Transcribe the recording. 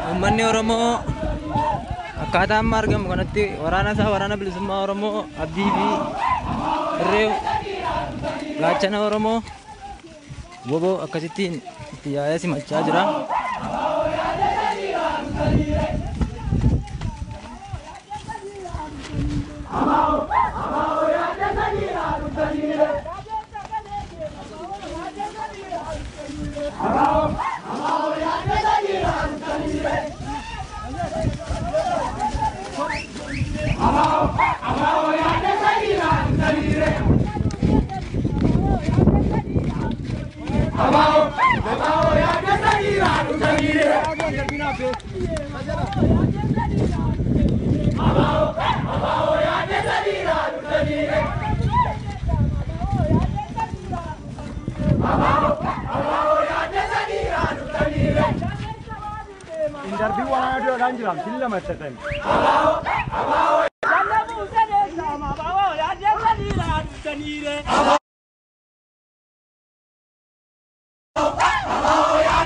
Uummanni Oromoo akkaataa amma argamu kanatti waraana isaa waraana bilisummaa Oromoo abdii fi irree gaachana Oromoo woboo akkasittiin itti yaa'ee simachaa jira. Darbii waraana dura jiran silla mattatan.